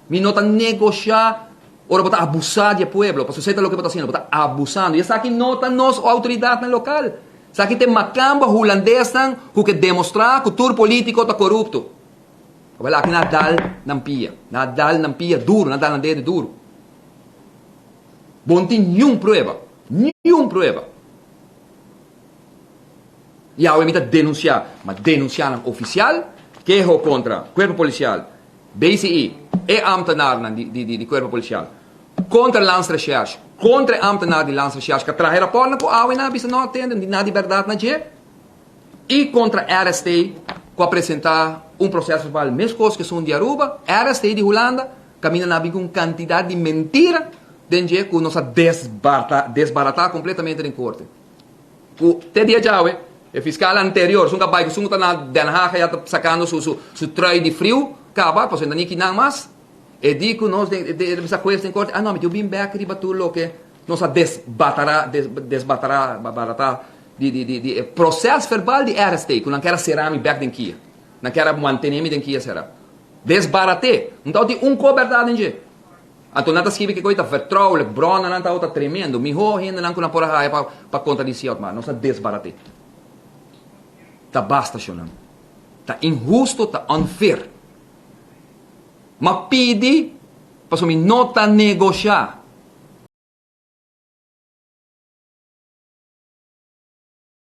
Mi no ta negoshá ora bo ta abusá di e pueblo, pasobra esei ta loke bo ta hasiendo, bo ta abusando. I esaki no ta nos outoridatnan lokal. Esaki ta e makamba hulandesnan ku ke demostrá ku tur polítiko ta korupto. Awel aki nan a dal nan pia, nan a dal nan pia duru, nan a dal nan dedo duru. Bo no tin niun prueba, niun prueba. I awe mi ta denunsiá, ma denunsiá nan ofisial, keho kontra Kuerpo Polisial, BCI, e ambtenarnan di di di Kuerpo Polisial, kontra Landsrecherche, kontra e ambtenar di Landsrecherche ku a traha e rapòrtnan ku awe nan a bisa no a tende nada di bèrdat na dje, i kontra RST ku a presentá un proseso verbal meskos ku esun di Aruba, RST di Hulanda, kaminda nan a bin ku un kantidat di mentira den dje ku nos a desbarta desbaratá kompletamente den korte. Ku te dia djawe, e fiskal anterior, esun ku a bai ku esun ku ta na Den Haag ya ta sakando su su su trui di friu kaba, pasobra e ta ni kinan mas, e di ku nos den e bisa hues den korte, ah no, mi tin ku bin bek riba tur loke nos a desbatará desbatará baratá di di di di e proses verbal di RST, ku nan kier a sera mi bek den kia, nan kier a mantene mi den kia sera. Desbaraté! No tabatin un ko bèrdat den dje. Anto nan ta skibi ke koe ta vertrouwelijk, bronnan tabata tremendo, mihó hendenan ku nan por a haya pa pa kontradisí Otmar. Nos a desbarat'é. Ta basta, shonnan. Ta inhusto, ta unfair. M'a pidi pasobra mi no ta negoshá.